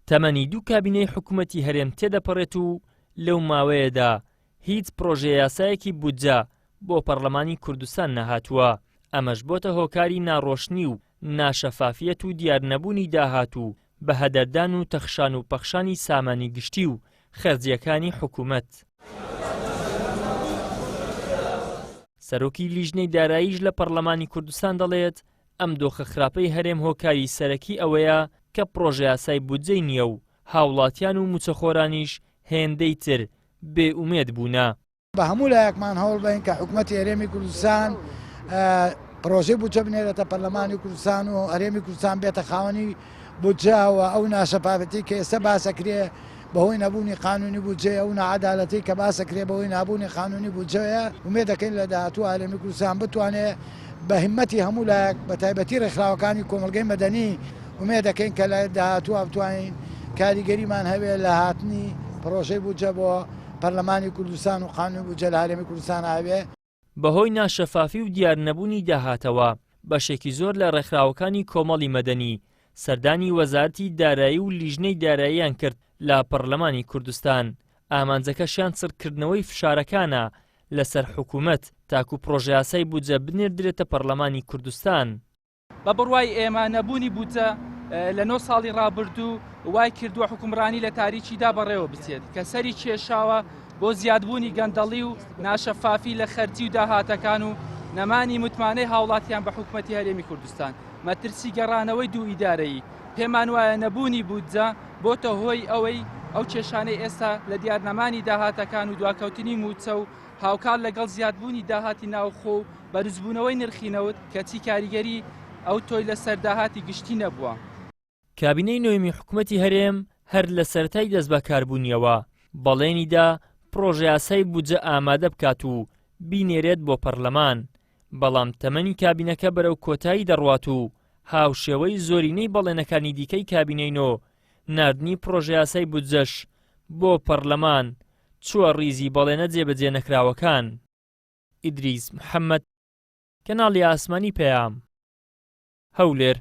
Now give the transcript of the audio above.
تەمەنی دوو کابینەی حکومەتی هەرێم تێدەپەڕێت و لەو ماوەیەدا هیچ پڕۆژەیاسایەکی بودجە بۆ پەڕلەمانی کوردستان نەهاتووە، ئەمەش بۆتە هۆکاری ناڕۆشنی و ناشەفافیەت و دیارنەبوونی داهات و بەهەدەردان و تەخشان و پەخشانی سامانی گشتی و خەرجییەکانی حکومەت. سەرۆکی لیژنەی داراییش لە پەڕلەمانی کوردستان دەڵێت، ئەم دۆخە خراپەی هەرێم هۆکاری سەرەکی ئەوەیە کە پڕۆژەیاسای بودجەی نییە و هاوڵاتیان و مووچەخۆرانیش هێندەی تر بێ ئومێد بوونە. بە هەموو لایەکمان هەوڵ بەین کە حکومەتی هەرێمی کوردستان پرۆژەی بودجە بنێرێتە پەرلەمانی کوردستان و هەرێمی کوردستان بێتە خاوەنی بودجە و ئەو ناشەفافەتی کە ئێستا باسەکرێ بەهۆی نەبوونی قانونی بودجەیە ئەو ناعەدالەتی کە باسەکرێ بەهۆی نابوونی قانونی بودجەیە ئومێد دەکەین لە داهاتوو هەرێمی کوردستان بتوانێ بە هیمەتی هەموو لایەک بە تایبەتی ڕێکخراوەکانی کۆمەڵگەی مەدەنی ئومێد دەکەین کە لە داهاتووە بتوانین کاریگەریمان هەبێ لە هاتنی پڕۆژەی بودجە بۆ پەرلەمانی کوردستان و قانونی بودجە لە هەرێمی کوردستان هەبێ. بەهۆی ناشەفافی و دیارنەبوونی داهاتەوە، بەشێکی زۆر لە ڕێکخراوەکانی کۆمەڵی مەدەنی سەردانی وەزارەتی دارایی و لیژنەی داراییان کرد لە پەڕلەمانی کوردستان، ئامانجەکەشیان چڕکردنەوەی فشارەکانە لەسەر حکومەت تاکو پڕۆژەیاسای بودجە بنێردرێتە پەڕلەمانی کوردستان. بە بڕوای ئێمە نەبوونی بودجە لە نۆ ساڵی ڕابردوو وای کردووە حکومڕانی لە تاریکیدا بەڕێوە بچێت کە سەری کێشاوە بۆ زیادبوونی گەندەڵی و ناشەفافی لە خەرجی و داهاتەکان و نەمانی متمانەی هاوڵاتیان بە حکومەتی هەرێمی کوردستان مەترسی گەڕانەوەی دوو ئیدارەیی پێمان وایە نەبوونی بودجە بۆتە هۆی ئەوەی ئەو کێشانەی ئێستا لە دیارنەمانی داهاتەکان و دواکەوتنی مووچە و هاوکات لەگەڵ زیادبوونی داهاتی ناوخۆ و بەرزبوونەوەی نرخی نەوت، کەچی کاریگەری ئەوتۆی لەسەر داهاتی گشتی نەبووە. کابینەی نۆیەمی حکومەتی هەرێم هەر لە سەرەتای دەستبەکاربوونیەوە بەڵێنی دا پڕۆژەیاسای بودجە ئامادە بکات و بینێرێت بۆ پەرلەمان، بەڵام تەمەنی کابینەکە بەرەو کۆتایی دەڕوات و هاوشێوەی زۆرینەی بەڵێنەکانی دیکەی کابینەی نۆ، ناردنی پڕۆژەیاسای بودجەش بۆ پەرلەمان چووە ڕیزی بەڵێنە جێبەجێنەکراوەکان. ئیدریس محەمەد، کەناڵی ئاسمانی پەیام، هەولێر.